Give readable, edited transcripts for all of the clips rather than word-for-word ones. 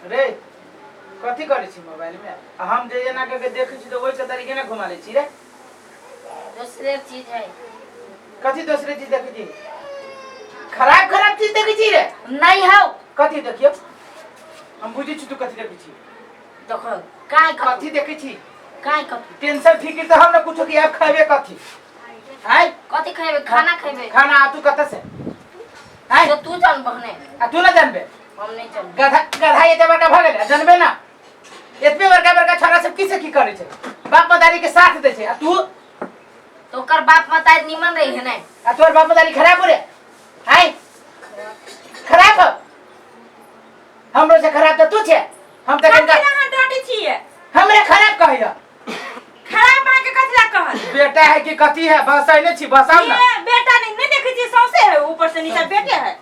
रे कथी करै छी मोबाइल में आ हम जे एना कऽ के देखै छी तऽ ओहिके तरीके ने घुमा लै छी रे। दोसरे चीज है। कथी दोसरे चीज देखै छी? खराब खराब चीज देखै छी रे? नहीं हो। कथी देखियौ, हम बुझै छी तू कथी देखै छी। देखो काय कथी देखै छी? काय कथी? टेंशन फिक्र तऽ हम ने कुछो कि आब खैबे कथी आय। कथी खेबे? खाना खेबे। खाना आ तू कतऽ से आय? तो तू जान बहने। आ तू ना जानबे? हम नहीं जानबे। गधा गधा एते बड़का भऽ गेलै, जानबे ना? एतबे बड़का बड़का छोरा सब की से की करै छै, बाप मदारी के साथ दै छै आ तू? तो ओकर बाप मतारी निमन रही है ने। आ तोहर बाप मदारी खराब हो रे? आय खराब हो? हमरो से खराब तऽ तू छै। हम तऽ कथी कनिका ला अहाँ डांटै छियै? हमरे खराब कहैया? खराब अहाँके कथी ला कहल? बेटा है कि कथी है? बसैने छी, बसाउ ना। ये बेटा नहीं, नहीं देखै छियै सौंसे है, ऊपर से नीचा बेटे है।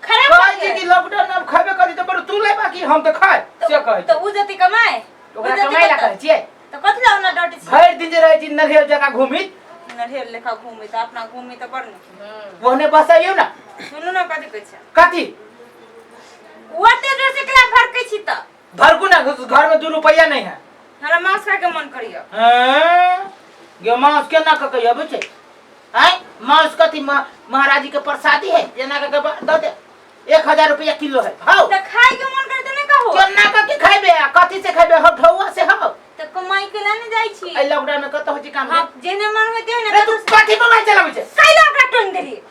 खराब कहै कथी छी है? कि लॉकडाउन में अब खैबे करी तऽ बड़ तू ले बाकी हम तऽ खाय से कहै तऽ छी। उ जति कमाए, उ ओकरा जति कमाइ ला कतऽ? कहै छियै? तऽ कथी ला ओना डांटै छियै? भरि दिन जे रहै छी नरियल जकाँ घुमित। नरियल लेखा घूमी तऽ अपना घूमी तऽ बड़ नीक। ओहने बसैयौ ना। सुनू ने कथी कहै छै। कथी? ओते जोर से केना भड़कै छी तऽ? भड़कू ना, घर में 2 रुपया नहीं है। हमरा मांस खाय के मन करिय। हैं? गे मांस केना कऽ के अबै छै? आँय मांस कथी महाराज जी के प्रसादी है? एना कऽ के दऽ दे। 1000 रुपया किलो है भाव। तऽ खाय के मन करे तऽ नहि कहू। केना कऽ के खैबे आ कथी से खैबे? हम ढौआ से हौ। तऽ कमाई के ला ने जाइ छी। एहि लॉकडाउन में कतऽ होइ छै काम? हाँ, जेहने मन होय तेहने। रे तू कथी मोबाइल चलाबै छै? कैला ओकरा टोंग देलियै?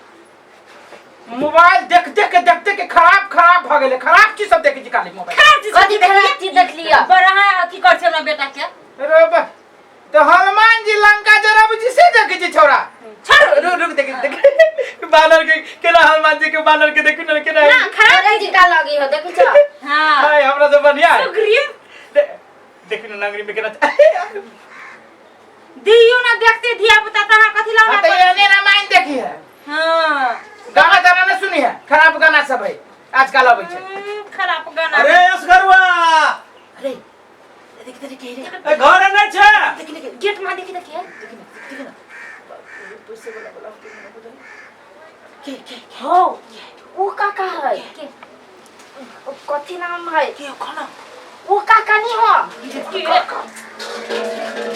मोबाइल देख देख के देख देख के खराब खराब भऽ गेलै। खराब चीज सब देखै छी खाली मोबाइल। खराब चीज कथी खराब चीज देख लिअ? बड़ अहाँ अथी कर छै हमरा बेटा के। रे बा तो हनुमान जी लंका जराबै छी से देखै छी छौड़ा। छोड़। रुक रुक, देख देख बानर के केना, हनुमान जी के बानर के देखू ना केना। ना खराब अरे जी का लगी हो देखै छ? हां हाय हमरा से बढ़िया है। सुग्रीव देखू ना नगरी में केना। दियो ना देखते धिया पुता त अहाँ कथी लाउना। हाँ तो एहने रामायण देखी है। हां गाना ताना नहीं सुनी है? खराब गाना सब है आजकल अबै छै। खराब गाना। अरे असगरुआ। अरे देख देख के रे। ए घर नहीं छे? देख देख गेट में देखी देखी। देख ना देख ना पैसे वाला वाला के ना बुझल के हो उ काका है के उ कथी नाम है? के खाना उ काका नहीं हो के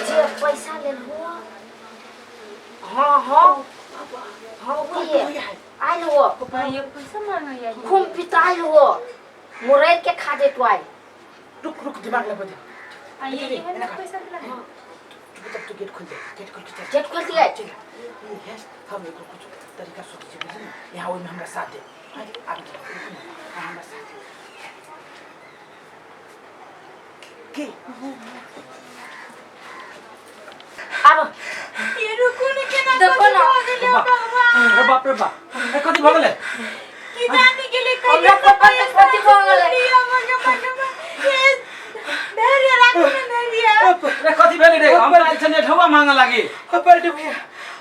जे पैसा लेल हो। हाँ हाँ हाँ वही है आयल हो। ये पैसा मांगैया। खूब पितायल हो, मुरैल के खा जेतु आइ। रुक रुक, दिमाग लगो दे। आ ये है ना पैसा दिला। चुपचाप तू गेट खोल दे, गेट खोल के चल। गेट खोल दिए। चल ये है, हम एगो कुछ तरीका सोचे छी बुझली ना, यहाँ ओहिमे हमरा साथ दे। आब यहाँ हमरा साथ दे के। अब ये रुकू ने केना। देखो ना। अरे बाप रे बाप, ए कथी भऽ गेलै? की जानी गेलै। हमरा पप्पा के कथी भऽ गेलै? धैर्य राखू ने धैर्य। अरे कथी भेलै रे? हम आयल छलियै ढौआ मांगऽ लागी। पलटू भैया,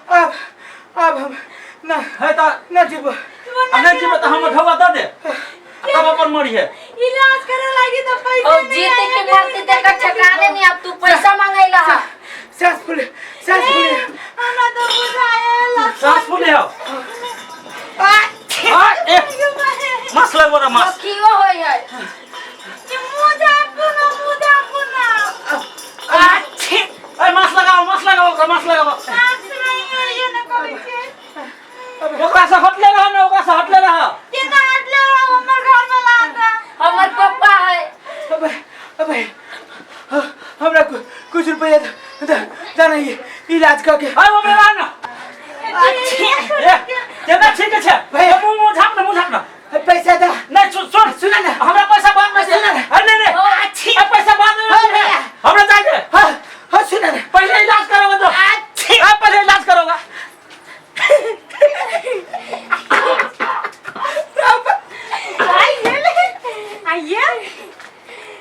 अब अब हम ना है तऽ ना जीबो। आ नहीं जीबै तऽ हमर ढौआ दऽ दे आ तब अपन मरिहे। इलाज करे लागी तो पैसा और नहीं जीते आया, के मरते तक ठिकाने नहीं। अब तू पैसा मांगैला है। सांस फूले, सांस फूले। हमरा तो बुझायल। साँस फूले हौ आ ए मास लगबो रे मास। कियो होय है? मुझा पुना मुझा पुना। ए मास लगाओ, मास लगाओ, ओकरा मास लगाओ। सास नहीं है ये न करै छै। ओकरा से हटले रह ना, ओकरा से हटले रह। केना हटले रहो हमर घर में लाता। हमर पप्पा है। अबे अबे हमरा कुछ रुपया दे दे नहीं इलाज करके। अरे वो मेरा ना ए केना ठीक छै भैया। मुंह मुंह झाप ना, मुंह झाप ना। पैसा दे। नहीं सुन सुन सुना ना। हमरा पैसा बाद में सुना ना। अरे नहीं नहीं, अच्छी। ए, पैसा बाद में हाँ, भैया। हमरा चाहिए। हाँ हाँ सुना ना। पहले इलाज करोगे तो अच्छी। ए, पहले इलाज करोगा। आइए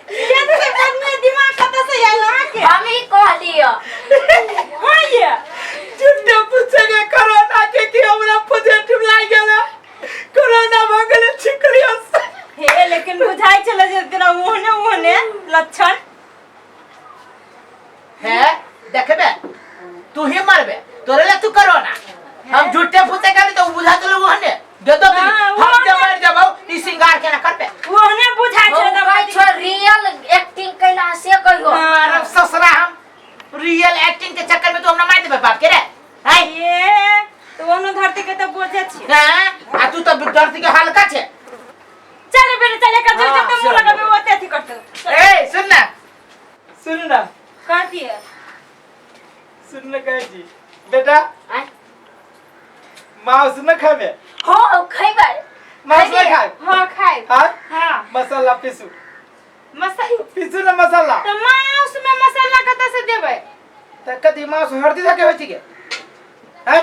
ये तो सब में दिमाग कतऽ से आयल अहाँके? हम ही कहलियो। हाँ ये झूठे पूछेगा कोरोना के कि हमरा पॉजिटिव लागि दुनू धरती के तऽ बोझे छी। हैं? आ तू तऽ धरती के हल्का छै। चल बेटा चल, एकर हाँ, जते मुँह चल। लगबे ओते अथी करतौ। ए सुन ना, सुन ना। कथी है? सुन ना, कहै छी बेटा। आँय? मांस न खाबे? हाँ, खैबै। मांस न खाए? हाँ, खाए। हाँ। हाँ। मसाला पीसू। मसाला? पीसू ना मसाला। तऽ मांस में मसाला कतऽ से देबै? तऽ कथी मांस हरदी धके होइ छै के? हैं?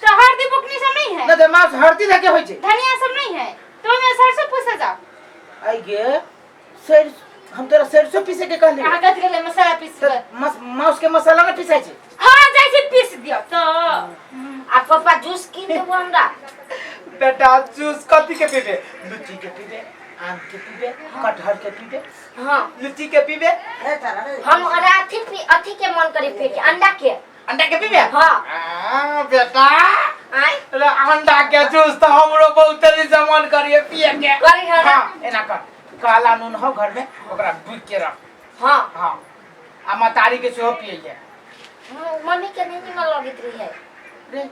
तऽ हरदी बुकनी सब नहीं है? नहि तऽ मांस हरदी धके होइ छै। धनिया सब नहीं है तो ओहिमे सरसों पूछे जाओ। आई गे, सर हम तोरा सरसों पीसे के कहली। अहाँ कथी कहले? मसाला पीस? तऽ मांस के मसाला न पीसाइ छै। हाँ, जाइ छी पीस दियौ तऽ। आ पापा, जूस कीन देबो हमरा? बेटा, जूस कथी के पीबे? लीची के पीबे, आम के पीबे, कटहर के पीबे? हाँ। लीची के पीबे? हम अथी पी, अथी के मन करे पिए के, अंडा के। अंडा के पीबे? हाँ। आ, बेटा। आय? अरे अंडा के जूस तो हमरो बहुत से मन करिए पिए के। करी है ना? हाँ, एना कर, काला नून हो घर में, ओकरा भूज के रख। हाँ। हाँ, आ मतारी के सेहो पिए। मम्मी के नहीं निमन लगैत रही है। रे,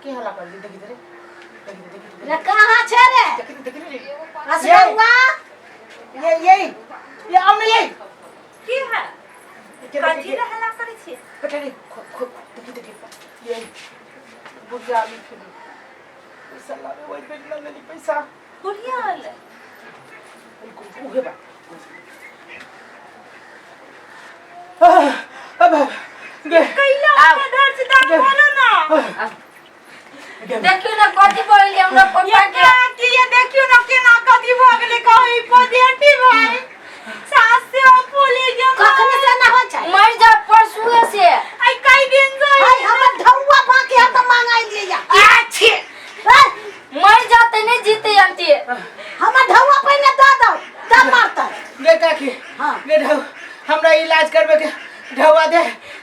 के हल्ला कर दी? देखी रे, देखी देखी। रे, कहाँ छै रे? देखी देखी रे। असगरुआ। ये ये ये आउ ना ये। की है? के? कथी रे हल्ला करै छी? बेटा रे, खो खो, देखी देखी, ये बुढ़िया आलू खेली, पैसा लावे वही बेच ना लेली पैसा। बुढ़िया आयल? उहे बा। आह, अब गे। कैला धर छी तऽ बोलो ना। देखियो ना, कथी बोलली हमरा पापा ये के। के ये देखियो ना, केना कथी भऽ गेलै, कहै पॉजिटिव है, सास से फूली गेल। कखने से ना होइ छै? मर जा परसुए से। आई कई दिन से। हाय, हमर ढौआ बाकी है तऽ मांगाइ लिए या। अच्छे। मर जाते नहीं जीते आंटी। हमर ढौआ पहिने दऽ दौ तब मरतै। गे काकी। हाँ। गे ढौ, हमरा इलाज करबे के ढौआ दे।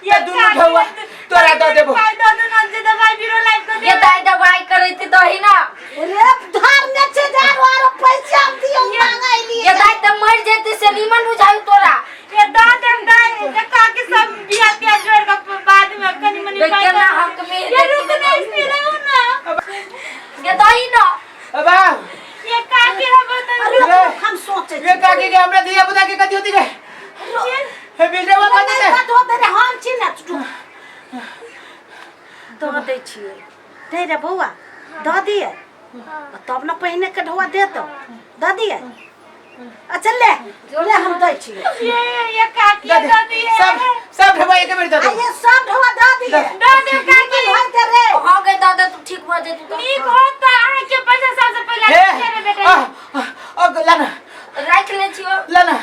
ये दुनू ढौआ तोरा दऽ देबो। पाइ दऽ दे ना, जे दवाई बीरो लाइब कऽ ये देबै। दाई दवाई करैती दही ना। रे, धार ने छै झाड़ू आरो पैसा हम दियौ, मांगाइ लिए। ये दाई तऽ मर जेती से नीमन बुझायु तोरा। ये दऽ देब दाइ, जे काकी सब बिया तिया जोड़ कऽ बाद में कनि मनि देख पाइ केना दऽ हक में। ये रुक नहीं सिरौ ना। ये दही ना। अब आ। ये काकी हम तऽ अरे रे। हम सोचै गे काकी के, हमरा धिया पुता के कथी होती गे? हे बेटवा नहीं कथी दे? कत होतै रे, हम छी ने। दऽ दै छियै, दे रे बौआ, दऽ दियै तब ने पहिने के ढौआ दे दो, दऽ दियै। अच्छा ले ले, हम दै छियै। ये ये काकी दऽ दे। दऽ दिए। सब सब ढौआ एक बेर दऽ आ दे। ये सब ढौआ दऽ दियै। दऽ दे काकी। होइते रे। हाँ गे दादा, तू ठीक भऽ जेतू तऽ। नीक होत तऽ अहाँके पैसा सबसँ पहिले हे दे रे बेटा। आ, आ, ला ना। राखि लै छियो। ला ना,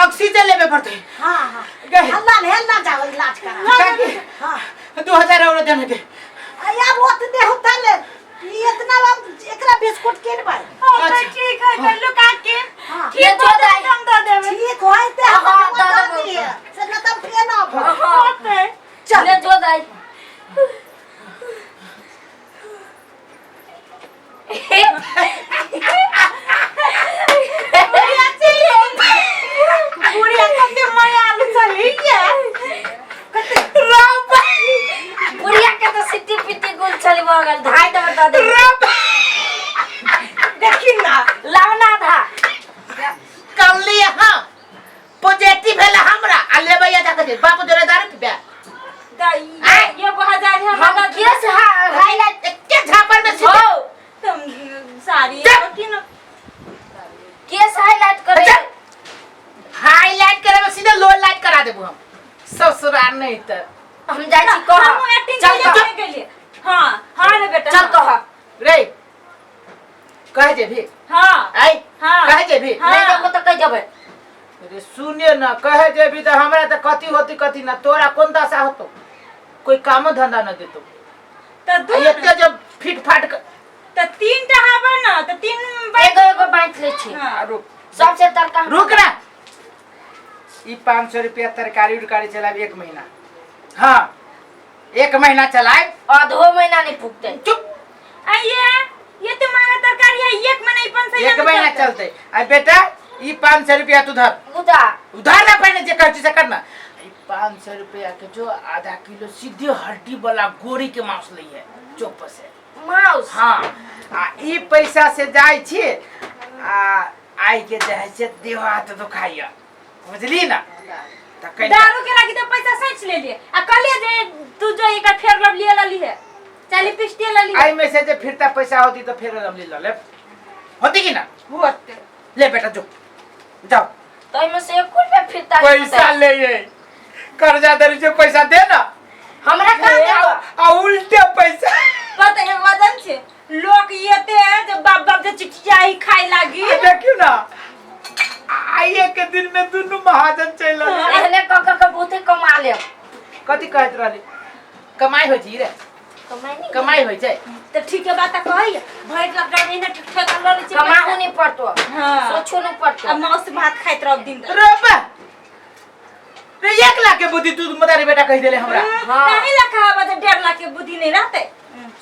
ऑक्सीजन लेबे पड़तै। हाँ हाँ। गे। हल्ला ने हल्ला, जाओ इलाज करा। काकी। हाँ। 2000 और देने के। आ आब ओतने होता ले, ई इतना अब एकरा बिस्कुट किनबै। हाँ, तऽ अच्छा। ठीक है तऽ लू काकी। हाँ। ये ठीक जो होतै दाइ तऽ हम दऽ देबै। ठीक होइते हम हाँ, ढौआ दऽ दऽ देबो। दियै से न तब फेर आबो। हाँ। होतै। चल। ले जो दाई। बुढ़िया बुढ़िया कते माया चलैया। बुढ़िया के तऽ सिट्टी पिट्टी गुल छली भऽ गेल, धाइ दऽ दऽ दे। देखी ना। लाउ ना आधा। कहली हाँ, पॉजिटिव भेल हमरा आ लेबै या जाके बाप जोरे दारू पीबे। तऽ ये एगो हजार हमरा हम दऽ दिअ। केस हाईलाइट एके झापर में सीधे हो। तुम साड़ी चुप। एगो किनो। केस हाईलाइट करे। चल। हाईलाइट करे में सीधे लो लाइट करा देबो हम, ससुराल नहीं त। हम जाइ छी कह। हमहूँ एक्टिंग चल केलिए कह। नहि केलिए। हाँ हाँ रे बेटा। चल कह। रे, कह जेबी? हाँ। आई? हाँ। कह जेबी? हाँ। नहि देबो तऽ कहि जेबै। अरे सुनिए ना, कहे जेबी त हमरा त कथी होती कथी ना, तोरा कोन दशा होतो, कोई कामो धंधा न देतो। तऽ आ दू एते जब फिट फाट तऽ तीन टा हबे ना तऽ तीन एगो एगो बाँटि लै छी। हाँ। रुक। सबसे तड़का रुक ना, ई 500 रुपया तरकारी उरकारी चलाब एक महीना। हाँ, एक महीना चलाए। आधो महीना नहीं पुगतै। चुप। आइए, ये तो महंगा तरकारी है, एक महीना ई 500। एक महीना चलते। आ बेटा, ई 500 रुपया तू धर। उदा। उधार ना, पहले जे कर से करना। 500 रुपया के जो आधा किलो सीधे हड्डी वाला गोरी के मांस लै है चौक पर से। माउस? हाँ, आ ई पैसा से जाइ छी आ आइ के जे है से देह हाथ दुखाइया, बुझली ना? तऽ कनि दारू के लागी तो पैसा सच ले लिए आ कहलिए जे तू जो एक फेर लब लिए लली है चाली पिस्टी लली आई में से जे फिरता पैसा होती तो फेर हम ले लेब, होती कि ना? होते। ले बेटा जो जाओ। तो एहिमे से एको रुपया फिरता नहीं पैसा होतै। ले ये कर्जा दे से पैसा दे ना। हमरा कहाँ देबो? आ उल्टे पैसा। पता है वजन छे लोग येते है जे बाप बाप जे चिटिया ही खाए लागी। आ देखियो ना आइए के दिन में दुनू महाजन चलि आयल। एहने कऽ कऽ के बहुते कमा लेब। कथी कहैत रहली? कमाई होइ छै रे? कमाइ नहि। कमाई होइ छै। तो ठीक है बात कहै भरि लॉकडाउन एने ठेक ठेक लऽ लै छै। कमाहू नहि पड़तो। हाँ। सोचो नहि पड़तो। आ मांस भात खाइत रहब दिन रात। रे बा रे, 1 लाख के बुद्धि तू मदारी बेटा कहि देले हमरा। हाँ। ताही ला कहब जे 1.5 लाख के बुद्धि नहीं रहते।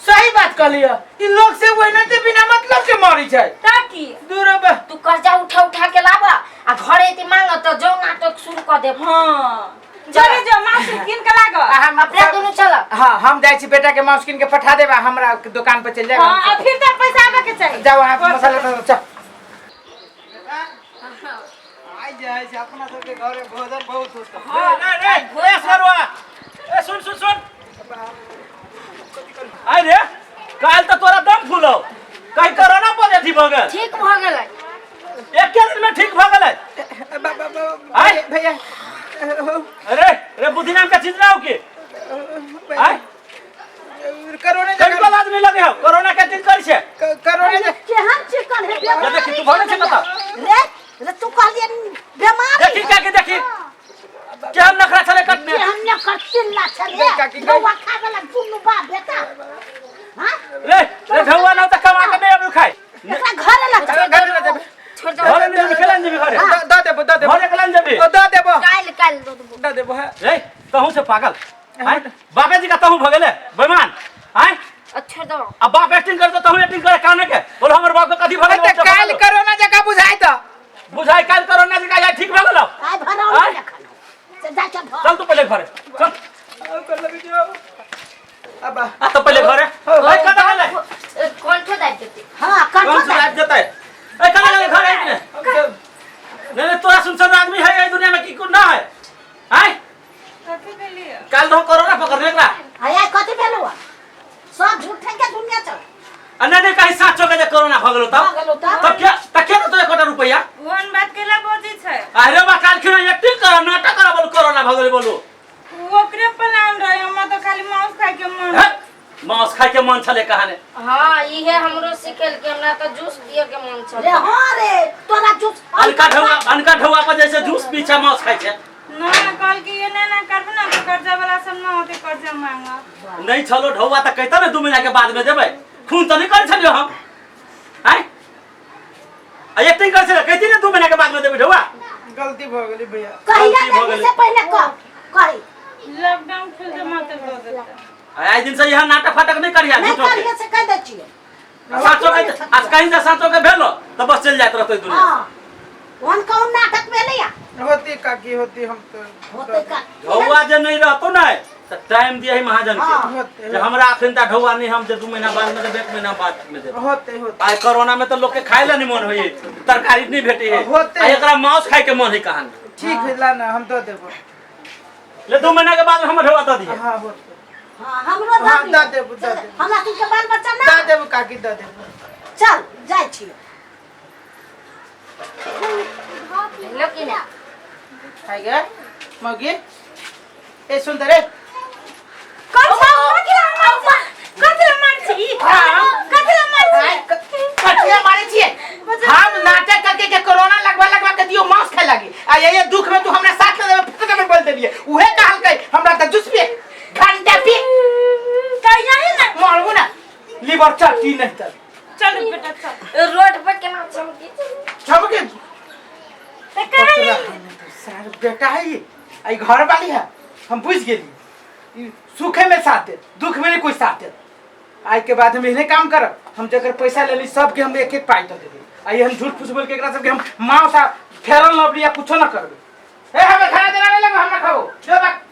सही बात कहलिय, ई लोग से ओहिना ते बिना मतलब के मारी छै। ताकि दूर बा। तू कर्जा उठा उठा के लाबा आ घरे एते मांग त जो नाटक शुरू कऽ देब। हाँ, जरे जो मांस कीन के लाग। आ हम अपना दुनू चल। हाँ, हम जाइ छी, बेटा के मांस कीन के पठा देब आ हमरा दुकान पर चलि जाएब। हाँ, आ फिर तो पैसा आबे के चाही। जाओ अहाँ मसाला तसाला चल। आइ जे है से अपना सबके घरे भोजन बहुत होता। रे रे रे ए सरुआ, ए सुन सुन सुन, आइ रे काल तऽ तोरा दम फूलौ, कहीं कोरोना पॉजिटिव भऽ गेल। ठीक भऽ गेलै। एके दिन में ठीक भऽ गेलै? आइ भैया। अरे रे, बुद्धि नाम के चीज ना हो के आइ? कोरोना। कनिको लाज नहीं लगे हो? कोरोना के चीज करै छै? कोरोना। केहन चिकन है? ये देखी, तू भले छै कतऽ। रे रे, तू कहलिए बेमार। देखी क्या के देखी, केहन नखरा छलै कटने। केहन ने कर चिल्ला छले। काकी, बौआ खाय वाला दुनू बाप बेटा, हाँ? रे रे, ढौआ ना तऽ कमा के नहीं अभी खाइ। एकरा घरे ला चल। छोड़ दो। घरे नहीं जेबी, केला जेबी घरे? दऽ देबो, दऽ देबो। घरे केला जेबी? दऽ देबो। काल्हि काल्हि दऽ देबो। दऽ देबो है। रे तहूँ से पागल आय, बापे जी का तहूँ भऽ गेले बेईमान आय। अच्छा दो। आ बाप एक्टिंग करे तो तहूँ एक्टिंग करे, काने के बोलो हमर बाप के कथी भऽ गेल? तऽ काल्हि कोरोना जकाँ बुझाइ तऽ बुझाइ काल्हि कोरोना जकाँ आइ ठीक भऽ गेलौ? आइ भराउ। आय? देखल से जा चल भर। चल तू पहिले घरे चल। अब आ तो पहिले घरे। ओए कतऽ गेलै? कंठो दाबि देतै। हाँ। कौन कंठो से आबि जेतै? ए कतऽ गेलै? घरे आबि ने नहीं नहीं, तोरा सुनसन आदमी है एहि दुनिया में की ना है आय? कथी भेलिए? काल्हि रहो कोरोना पकड़ने एकरा। आय कथी भेलौ? सब झूठे के दुनिया चल। आ नहीं नहीं, कहीं साँचो के जे कोरोना भऽ गेलो तब? भऽ गेलौ तब? तब क्या तब क्या देतौ एकोटा रुपैया? ओहन बात केला बजै छै? अरे बा, काल्हि खिना एक्टिंग कर, नाटक कर, बोलू कोरोना भऽ गेलै बोलू। ओकरे प्लान रहे, हमरा तो खाली मांस खाए के मन। हे, मांस खाय के मन छलै कहाने। हाँ, इहे हमरो सिखेलकै, हमरा तऽ जूस पिए के मन छल। रे हाँ रे, तोरा जूस। अनका ढौआ, अनका ढौआ पर जैसे जूस पी छै, मांस खाय छै। ना कहल कि ये ना ना करबे ना तो कर्जा वाला सब ना होते कर्जा मांगा। नहीं छलो ढौआ तऽ कहितौ ने 2 महीना के बाद में देबै, खून तऽ नहि करै छलियौ हम आँय? आ एक्टिंग करै छलै, कहिती ने 2 महीना के बाद में देबै ढौआ। गलती भऽ गेलै भैया। कहिया गलती भऽ देबी गेलै। से पहिले कह कही। लॉकडाउन खुल दे मात्र दऽ देतै। आ आइ दिन से यहाँ नाटक फाटक नहि करिहा। नहीं। झूठो के। करिए से कह दै छियै। साँचो के आज कहीं से साँचो के भेलो तऽ बस चलि जाइत रहतै दुनिया। हाँ, ओहन कौन नाटक भेलै या? होती काकी, होती, हम तो होते का? ढौआ जे नहीं रहतो ने तऽ टाइम दिए महाजन के। हाँ। होते। जे हमरा अखन तक ढौआ नहीं, हम जे 2 महीना बाद में देबै, 1 महीना बाद में देबै। होते होते। आइ कोरोना में तऽ लोग के खाय ला नहीं मन होई, तरकारी नहीं भेटे है। होते। आ एकरा मांस खाय के मन है कहानी। ठीक है, ला ना, हम दऽ देबो। ले, 2 महीना के बाद हमर ढौआ दऽ दिहे। हाँ, होते। हाँ, हमरो हाँ, दऽ दऽ दियौ। देबो, दऽ देबो। हमरा सबके बाल बच्चा ना। दऽ देबो काकी, दऽ देबो। चल जाइ छियै। भेलो कि ना? खाइ गे मौगी, ए सुन त रे। कथी कथी ला मार छी? कथी ला मार छी? कथिया मारे छियै? हम नाटक करके के कोरोना लगवा लगवा के दियो मांस खाए लागी आ ये दुख में तू हमरा साथ न देबे, फटक में बोल देलिए। उहे कहलकै हमरा त जूस पिए घंटा पी। कहिया ही ना। मारबू ना लीवर चट्टी नहीं त। चल बेटा, चल। रोड पर केना चमकी? चमके। तऽ कहाँ ले? सार बेटा है ये, आ ई घर वाली है। हम बुझ गेली, ई सुखे में साथ दे, दुख में नहीं कोई साथ दे। आइ के बाद हम एहने काम करब, हम जकर पैसा लेली सबके हम एक एक पाइ दऽ देबै। आ एहन झूठ फूस बोल के एकरा सबके हम मांस आ फेरल लवली या कुछो ना करबै। ए, हमें खाना देना नहीं लगो, हम ना खाबो। जो बक।